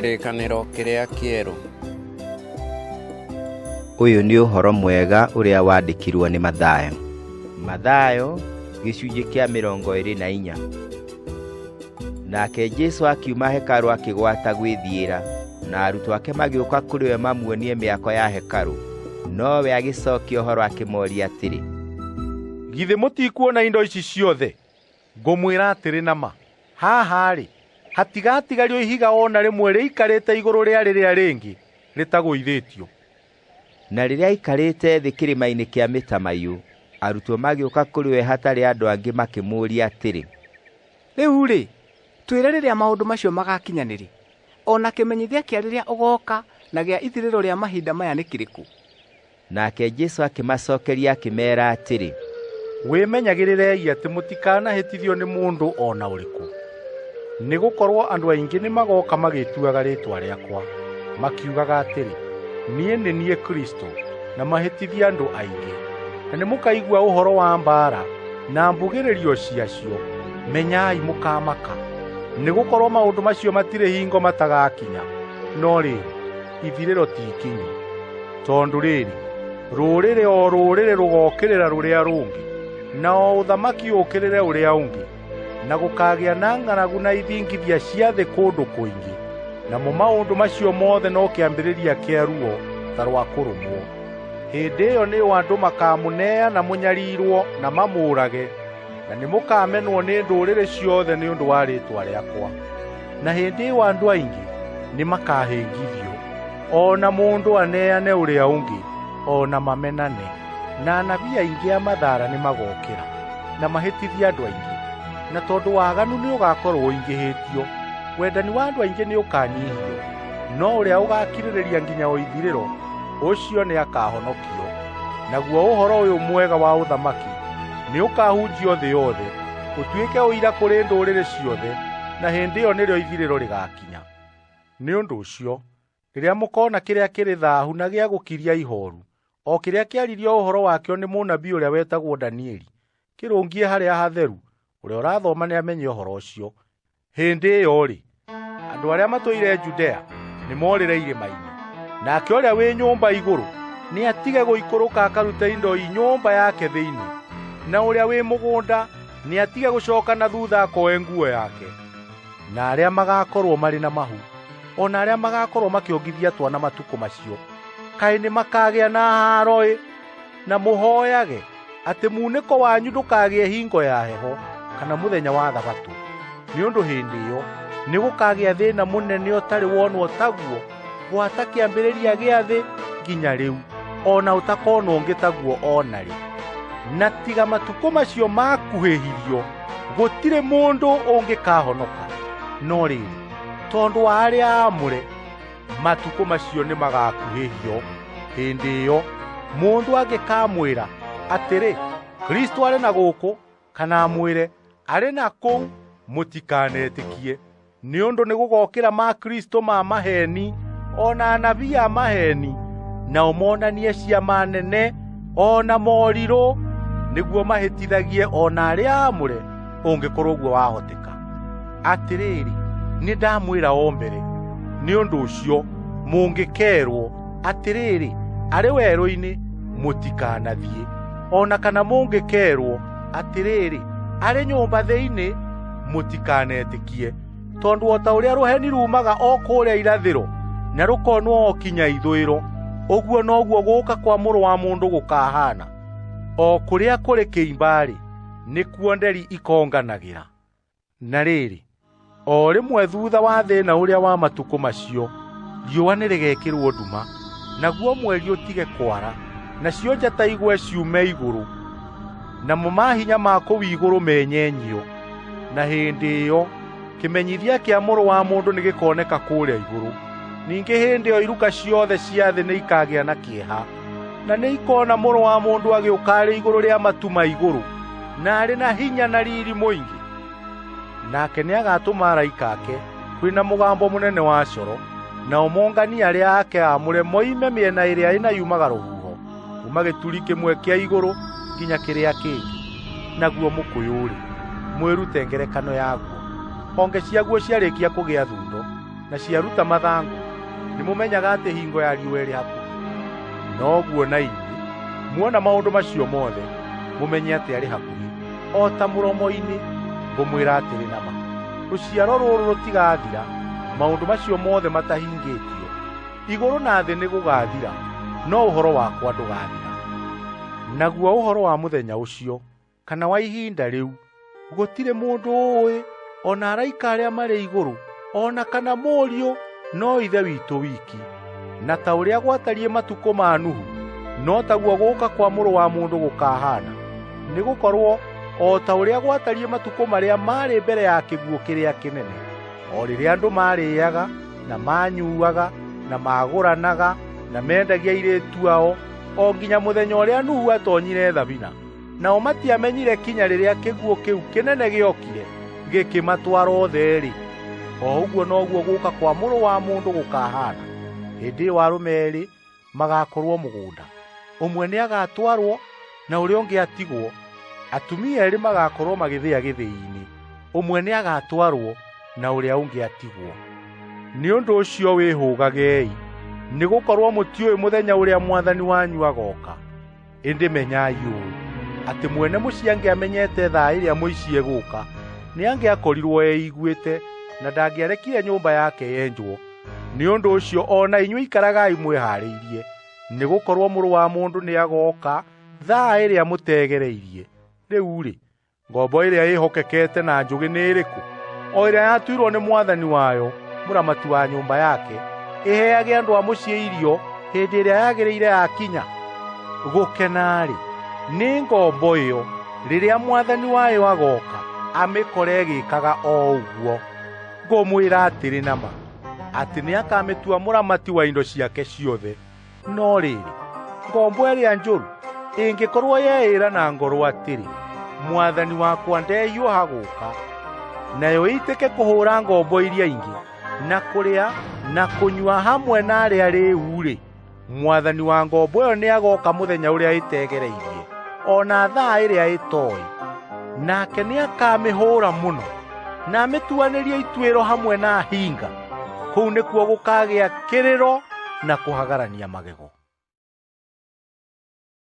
Kĩrĩkanĩro kĩrĩa kĩerũ. Ũyũ nĩ ũhoro mwega ũrĩa wandĩkirwo nĩ Mathayo. Mathayo gĩcunjĩ kĩa 24. Nake Jesũ akiuma hekarũ akĩgwata gwĩthiĩra, na arutwo ake magĩũka kũrĩ we mamuonie mĩako ya hekarũ. Nowe agĩcokia ũhoro akĩmoria atĩrĩ, Githĩ mũtikuona indo ici ciothe? Ngũmwĩra atĩrĩ na ma, haha-rĩ, hatigatigario ihiga o na rĩmwe rĩikarĩte igũrũ rĩa rĩrĩa rĩngĩ rĩtagũithĩtio. Na rĩrĩa aikarĩte thĩ kĩrĩma-inĩ kĩa mĩtamaiyũ, arutwo magĩũka kũrĩ we hatarĩ andũ angĩ makĩmũũria atĩrĩ, Rĩu-rĩ, twĩre rĩrĩa maũndũ macio magaakinya nĩ rĩ, o na kĩmenyithia kĩa rĩrĩa ũgooka na gĩa ithirĩro rĩa mahinda maya nĩ kĩrĩkũ? Nake Jesũ akĩmacokeria akĩmeera atĩrĩ, Wĩmenyagĩrĩrei atĩ mũtikanahĩtithio nĩ mũndũ o na ũrĩkũ, nĩgũkorwo andũ aingĩ nĩmagooka magĩĩtuaga rĩĩtwa rĩakwa, makiugaga atĩrĩ, 'Niĩ nĩ niĩ Kristũ,' na mahĩtithie andũ aingĩ. Na nĩmũkaigua ũhoro wa mbaara na mbugĩrĩrio ciacio, menyai mũkamaka, nĩgũkorwo maũndũ macio matirĩ hingo matagakinya, no rĩrĩ, ithirĩro ti ikinyu. Tondũ rĩrĩ, rũrĩrĩ o rũrĩrĩ rũgookĩrĩra rũrĩa rũngĩ, na o ũthamaki ũũkĩrĩre ũrĩa ũngĩ, na gũkaagĩa na ng'aragu na ithingithia cia thĩ kũndũ kũingĩ. Namo maũndũ macio mothe no kĩambĩrĩria kĩa ruo ta rwa kũrũmwo. Hĩndĩ ĩyo nĩyo andũ makaamũneana mũnyarirwo na mamũũrage, na nĩmũkamenwo nĩ ndũrĩrĩ ciothe nĩ ũndũ wa rĩĩtwa rĩakwa. Na hĩndĩ ĩyo andũ aingĩ nĩmakahĩngithio, o na mũndũ aneane ũrĩa ũngĩ, o na mamenane. Na anabii aingĩ a mathaara nĩmagokĩra, na mahĩtithie andũ aingĩ. Na tondũ waganu nĩũgakorwo ũingĩhĩtio, wendani wa andũ aingĩ nĩũkanyihio, no ũrĩa ũgaakirĩrĩria nginya o ithirĩro, ũcio nĩakahonokio. Naguo ũhoro ũyũ mwega wa ũthamaki nĩũkahunjio thĩ yothe, ũtuĩke ũira kũrĩ ndũrĩrĩ ciothe, na hĩndĩ ĩyo nĩrĩo ithirĩro rĩgaakinya. Nĩ ũndũ ũcio, rĩrĩa mũkoona kĩrĩa kĩrĩ thaahu na gĩa gũkiria ihooru, o kĩrĩa kĩaririo ũhoro wakĩo nĩ mũnabii ũrĩa wetagwo Danieli, kĩrũngiĩ harĩa hatheru, ũrĩa ũrathoma nĩamenye ũhoro ũcio. Hĩndĩ ĩyo-rĩ, andũ arĩa matũire Judea nĩmorĩre irĩma-inĩ. Nake ũrĩa wĩ nyũmba igũrũ nĩatige gũikũrũka akarute indo i nyũmba yake thĩinĩ, na ũrĩa wĩ mũgũnda nĩatige gũcoka na thutha akoe nguo yake. Na arĩa magaakorwo marĩ na mahu, o na arĩa magaakorwo makĩongithia twana matukũ macio, kaĩ nĩmakagĩa na haaro-ĩ! Na mũhooyage atĩ muunĩko wanyu ndũkagĩe hingo ya heho kana mũthenya wa Thabatũ, nĩ ũndũ hĩndĩ ĩyo nĩgũkagĩa thĩĩna mũnene ũtarĩ wonwo taguo gwata kĩambĩrĩria gĩa thĩ nginya rĩu, o na ũtakonwo ũngĩ taguo o na rĩ. Na tiga matukũ macio makuhĩhirio, gũtirĩ mũndũ ũngĩkahonoka. No rĩrĩ, tondũ wa arĩa aamũre, matukũ macio nĩmagakuhĩhio. Hĩndĩ ĩyo mũndũ angĩkamwĩra atĩrĩ, 'Kristũ arĩ na gũkũ,' kana amwĩre, 'Arĩ na kũu,' mũtikanetĩkie. Nĩ ũndũ nĩgũgokĩra makristũ ma maheeni o na anabii a maheeni, nao monanie ciama nene o na morirũ, nĩguo mahĩtithagie o na arĩa aamũre, ũngĩkorwo ũguo wahoteka. Atĩrĩrĩ, nĩndamwĩra o mbere. Nĩ ũndũ ũcio mũngĩkeerwo atĩrĩrĩ, arĩ werũ-inĩ, mũtikanathiĩ; o na kana mũngĩkeerwo atĩrĩrĩ, arĩ nyũmba thĩinĩ, mũtikanetĩkie. Tondũ o ta ũrĩa rũheni ruumaga o kũrĩa irathĩro na rũkonwo o kinya ithũĩro, ũguo noguo gũũka kwa Mũrũ wa Mũndũ gũkahaana. O kũrĩa kũrĩ kĩimba-rĩ, nĩkuo nderi ikonganagĩra. Na rĩrĩ, o rĩmwe thuutha wa thĩĩna ũrĩa wa matukũ macio, riũa nĩrĩgekĩrwo nduma, naguo mweri ũtige kwara, nacio njata igwe ciume igũrũ, namo mahinya ma kũu igũrũ menyenyio. Na hĩndĩ ĩyo kĩmenyithia kĩa Mũrũ wa Mũndũ nĩgĩkoneka kũrĩa igũrũ. Ningĩ hĩndĩ ĩyo iruka ciothe cia thĩ nĩikagĩa na kĩeha, na nĩikona Mũrũ wa Mũndũ agĩũka arĩ igũrũ rĩa matu ma igũrũ, na arĩ na hinya na riiri mũingĩ. Nake nĩagatũma araika ake kwĩ na mũgambo mũnene wa coro, nao monganie arĩa ake aamũre moime mĩena ĩrĩa ĩna yumaga rũhuho, kuuma gĩturi kĩmwe kĩa igũrũ nginya kĩrĩa kĩngĩ. Naguo mũkũyũ-rĩ, mwĩrute ngerekano yaguo. Honge ciaguo ciarĩkia kũgĩa thundo, na ciaruta mathangũ, nĩmũmenyaga atĩ hingo ya riũa ĩrĩ hakuhĩ. Noguo na inyuĩ muona maũndũ macio mothe, mũmenye atĩ arĩ hakuhĩ, o ta mũromo-inĩ. Ngũmwĩra atĩrĩ na ma, rũciaro rũrũ rũtigathira maũndũ macio mothe matahingĩtio. Igũrũ na thĩ nĩgũgathira, no ũhoro wakwa ndũgathira. Naguo ũhoro wa mũthenya ũcio kana wa ihinda rĩu gũtirĩ mũndũ ũũĩ, o na araika arĩa marĩ igũrũ, o na kana Mũriũ, no Ithe witũ wiki. Na ta ũrĩa gwatariĩ matukũ ma Nuhu, no taguo gũũka kwa Mũrũ wa Mũndũ gũkahaana. Nĩgũkorwo o ta ũrĩa gwatariĩ matukũ marĩa maarĩ mbere ya kĩguũ kĩrĩa kĩnene, o rĩrĩa andũ maarĩĩaga na maanyuuaga na maagũranaga na mendagia airĩtu ao, o nginya mũthenya ũrĩa Nuhu atoonyire thabina, nao matiamenyire kinya rĩrĩa kĩguũ kĩu kĩnene gĩokire gĩkĩmatwara othe-rĩ, o ũguo noguo gũũka kwa Mũrũ wa Mũndũ gũkahaana. Hĩndĩ ĩyo arũme eerĩ magaakorwo mũgũnda, ũmwe nĩagatwarwo na ũrĩa ũngĩ atigwo. Atumia eerĩ magaakorwo magĩthĩa gĩthĩi-inĩ, ũmwe nĩagatwarwo na ũrĩa ũngĩ atigwo. Nĩ ũndũ ũcio wĩhũgagei, nĩgũkorwo mũtiũĩ mũthenya ũrĩa Mwathani wanyu agooka. Ĩndĩ menyai ũũ, atĩ mwene mũciĩ angĩamenyete thaa ĩrĩa mũici egũũka, nĩangĩakorirwo eiguĩte na ndangĩarekire nyũmba yake yenjwo. Nĩ ũndũ ũcio o na inyuĩ ikaragai mwĩhaarĩirie, nĩgũkorwo Mũrũ wa Mũndũ nĩagooka thaa ĩrĩa mũtegereirie. Rĩu-rĩ, ngombo ĩrĩa ĩĩhokekete na njũgĩ nĩ ĩrĩkũ? O ĩrĩa yatuirwo nĩ mwathani wayo, mũramati wa nyũmba yake, ĩheage andũ a mũciĩ irio hĩndĩ ĩrĩa yagĩrĩire yakinya. Gũkena-rĩ, nĩ ngombo ĩyo rĩrĩa mwathani wayo agooka amĩkore ĩgĩkaga o ũguo. Ngũmwĩra atĩrĩ na ma, atĩ nĩakamĩtua mũramati wa indo ciake ciothe. No rĩrĩ, ngombo ĩrĩa njũru ĩngĩkorwo yeĩra na ngoro atĩrĩ, mwathani wakwa ndehiũha gũũka, nayo ĩitĩke kũhũũra ngombo iria ingĩ, na kũrĩa na kũnyua hamwe na arĩa arĩĩu-rĩ, mwathani wa ngombo ĩyo nĩagooka mũthenya ũrĩa ĩtegereirie, o na thaa ĩrĩa ĩtooĩ. Nake nĩakamĩhũũra mũno, na amĩtuanĩrie ituĩro hamwe na hinga. Kũu nĩkuo gũkaagĩa kĩrĩro na kũhagarania magego.